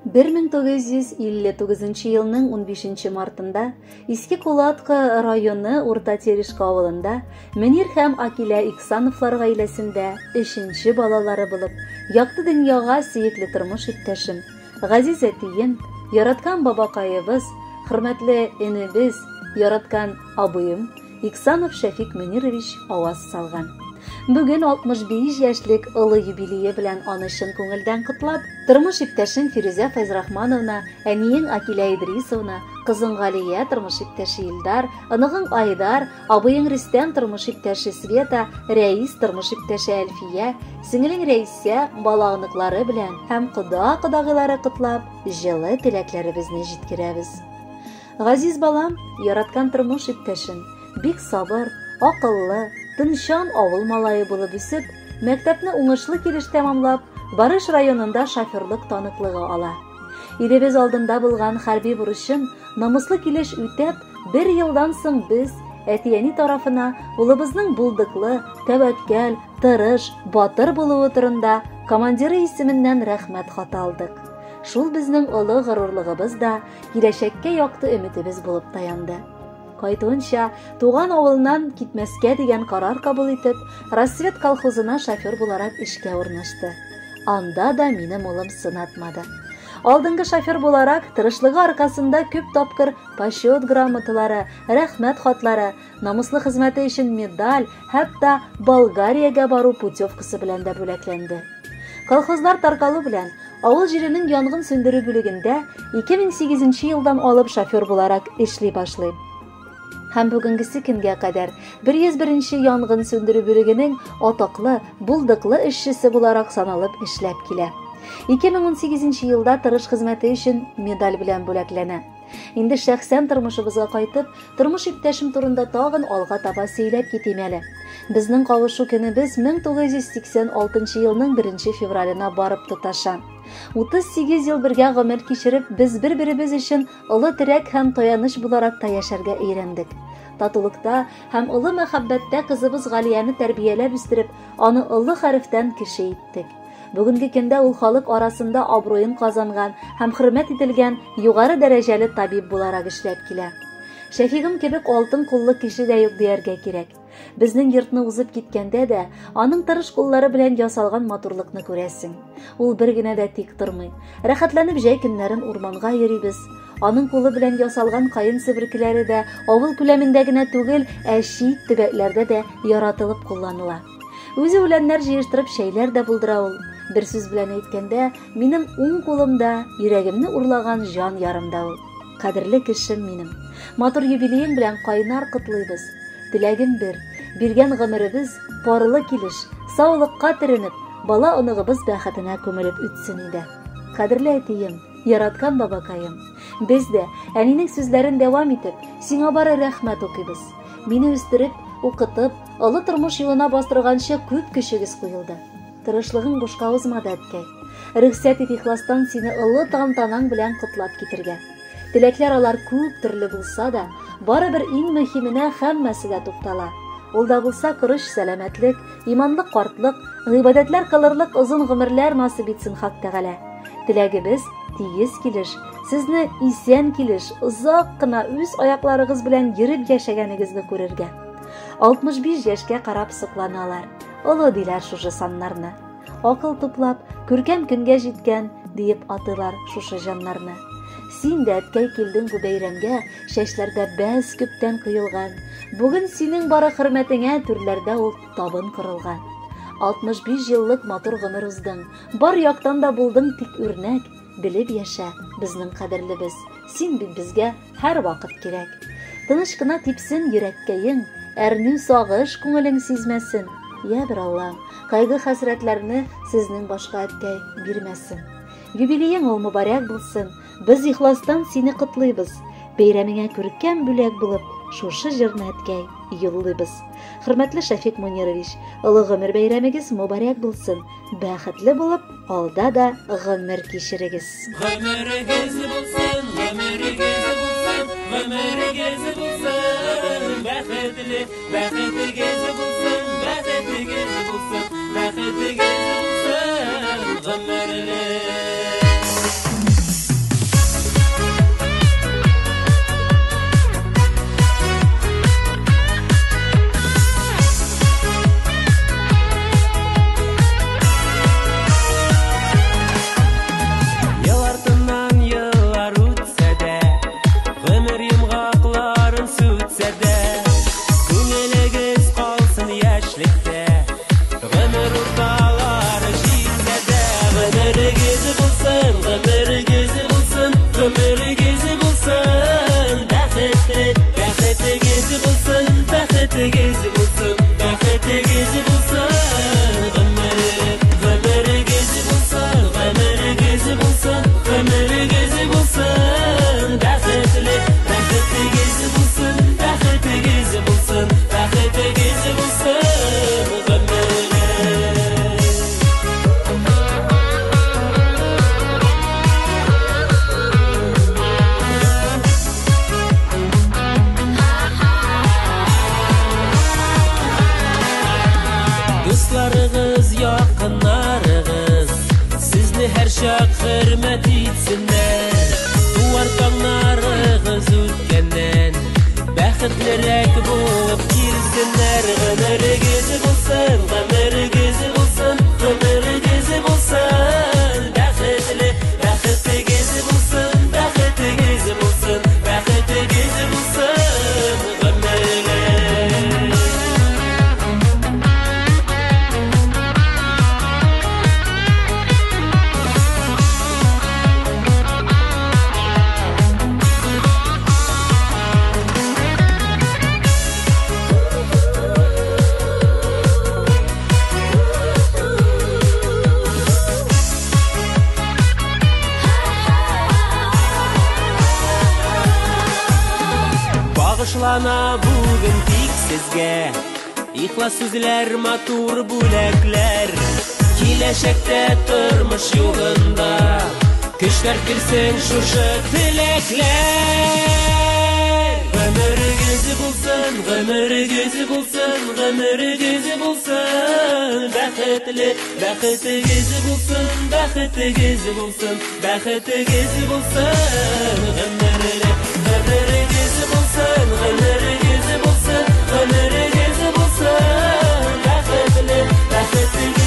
1959 елның 15 мартында Иске Кулаткы районы Урта Терешка авылында Мөнир һәм Акилә Иксановлар гаиләсендә өченче балалары булып, якты дөньяга сөекле тормыш иптәшем, газиз әтием, яраткан бабакаебыз, хөрмәтле энебез, яраткан абыем Иксанов Шәфик Мөнирович аваз салган. Бүген 65 яшьлек олы юбилее белән аны чын күңелдән котлап, тормыш иптәшең Фирүзә Фәйзрахмановна, әниең Акилә Идрисовна, кызың Галия, тормыш иптәше Илдар, оныгың Айдар, абыең Рөстәм, тормыш иптәше Света, Рәис, тормыш иптәше Әлфия, сеңелең Рәйсә, бала-оныклары белән һәм кода-кодагыйлары котлап, җылы теләкләребезне җиткерәбез. Газиз балам, яраткан тормыш иптәшем, бик сабыр, акыллы, тынчан авыл малае булып үсеп, мәктәпне уңышлы килеш тәмамлап, Барыш районында шоферлык таныклыгы ала. Илебез алдында булган хәрби бурычын намуслы килеш үтәп, бер елдан соң без, әти-әни тарафына улыбызның булдыклы, тәвәккәл, тырыш, батыр булуы турында командиры исеменнән рәхмәт хаты алдык. Шул безнең олы горурлыгыбыз да, киләчәккә якты өметебез булып таянды. Кайтуынча, туган авылыннан китмәскә дигән карар кабул итеп, Рассвет колхозына шофер буларак эшкә урнашты. Анда да минем улым сынатмады. Алдынгы шофер буларак, тырышлыгы аркасында күп тапкыр почет грамоталары, рәхмәт хатлары, намуслы хезмәте өчен медаль, хәтта Болгариягә бару путевкасы белән дә бүләкләнде. Колхозлар таркалу белән, авыл җиренең янгын сүндерү бүлегендә 2008 елдан алып шофер буларак эшли башлый. Һәм бүгенгесе көнгә кадәр 101 янгын сүндерү бүлегенең атаклы, булдыклы эшчесе буларак саналып эшләп килә. 2018 елда тырыш хезмәте өчен медаль белән бүләкләнә. Инде шәхсән тормышыбызга кайтып, тормыш иптәшем турында тагын алга таба сөйләп китим әле. Безнең кавышу көнебез 1986 елның 1 февраленә барып тоташа. 38 ел бергә гомер кичереп, без бер-беребез өчен олы терәк һәм таяныч буларак та яшәргә өйрәндек. Татулыкта һәм олы мәхәббәттә кызыбыз Галияне тәрбияләп үстереп, аны олы хәрефтән кеше иттек. Бүгенге көндә ул халык арасында абруен казанган һәм хөрмәт ителгән югары дәрәҗәле табиб буларак эшләп килә. Шәфигым кебек алтын куллы кеше дә юк дияргә кирәк. Безнең йортны узып киткәндә дә аның тырыш куллары белән ясалган матурлыкны күрәсең. Ул бер генә дә тик тормый. Рәхәтләнеп җәй көннәрен урманга йөрибез. Аның кулы белән ясалган каен себеркеләре дә авыл күләмендә генә түгел, ә чит төбәкләрдә дә яратылып кулланыла. Үзе үләннәр җыештырып чәйләр дә булдыра ул. Бер сүз белән әйткәндә, минем уң кулымда, йөрәгемне урлаган җан ярымда ул. Кадерле кешем минем. Матур юбилеең белән кайнар котлыйбыз. Теләгем бер, биргән гомеребез парлы килеш, саулыкка төренеп, бала оныгыбыз бәхетенә күмелеп үтсен иде. Кадерле әтием, яраткан бабакаем, без дә, әнинең сүзләрен дәвам итеп, сиңа бары рәхмәт укыйбыз. Мине үстереп, укытып, олы тормыш юлына бастырганчы күп көчегез куелды. Тырышлыгың бушка узмады, әткәй. Рөхсәт ит ихластан сине олы тантанаң белән котлап китергә. Теләкләр алар күп төрле булса да, барыбер иң мөһименә һәммәсе дә туктала. Ул да булса корыч сәламәтлек, иманлы картлык, гыйбадәтләр кылырлык озын гомерләр насыйп итсен Хак Тәгалә. Теләгебез тигез килеш, сезне исән килеш, озак кына үз аякларыгыз белән йөреп яшәгәнегезне күрергә. 65 яшькә карап сокланалар. Олы диләр шушы саннарны. Акыл туплап, күркәм көнгә җиткән, диеп атыйлар шушы җаннарны. Син дә, әткәй, килдең бу бәйрәмгә, чәчләрдә бәз күптән коелган. Бүген синең бары хөрмәтеңә түрләрдә ул табын корылган. 65 еллык матур гомер уздың, бар яктан да булдың тик үрнәк. Белеп яшә, безнең кадерлебез, син бит безгә һәрвакыт кирәк. Тыныч кына типсен йөрәккәең, әрнү сагыш күңелең сизмәсен. Я бер Аллам, кайгы-хәсрәтләрне сезнең башка әткәй бирмәсен. Юбилеең ул мөбарәк булсын, без ихластан сине котлыйбыз. Бәйрәмеңә күркәм бүләк булып, шушы җырны әткәй юллыйбыз. Хөрмәтле Шәфик Мунирович, олы гомер бәйрәмегез мөбарәк булсын. Бәхетле булып, алда да гомер кичерегез. Гомерегез булсын, гомерегез булсын, гомерегез булсын, бәхетле, бәхетегез булсын, бәхетегез булсын, бәхетегез булсын, гомерле. Бәхетегез булсын, бәхетегез булсын. Гомерегез булсын, гомерегез булсын, гомерегез булсын. Бәхетле, бәхетегез булсын, бәхетегез булсын, бәхетегез булсын. Гомерле. Дусларыгыз, якыннарыгыз сезне һәрчак хөрмәт итсеннәр. Туар таңнарыгыз үткәннән бәхетлерәк булып килсеннәр. Гомерегез булсын, гомерегез булсын, гомерегез булсын. Бәхетле, бәхетегез булсын, бәхетегез булсын, бәхетегез булсын. Гомерле. Багышлана бүген тик сезгә ихлас сүзләр, матур бүләкләр. Киләчәктә тормыш юлында көчләр килсен шушы теләкләр. Гомерегез булсын, гомерегез булсын, гомерегез булсын. Бәхетле, бәхетегез булсын, бәхетегез булсын, бәхетегез булсын. Гомерле, гомерегез булсын, гомерегез булсын, гомерегез булсын. Бәхетле, бәхетегез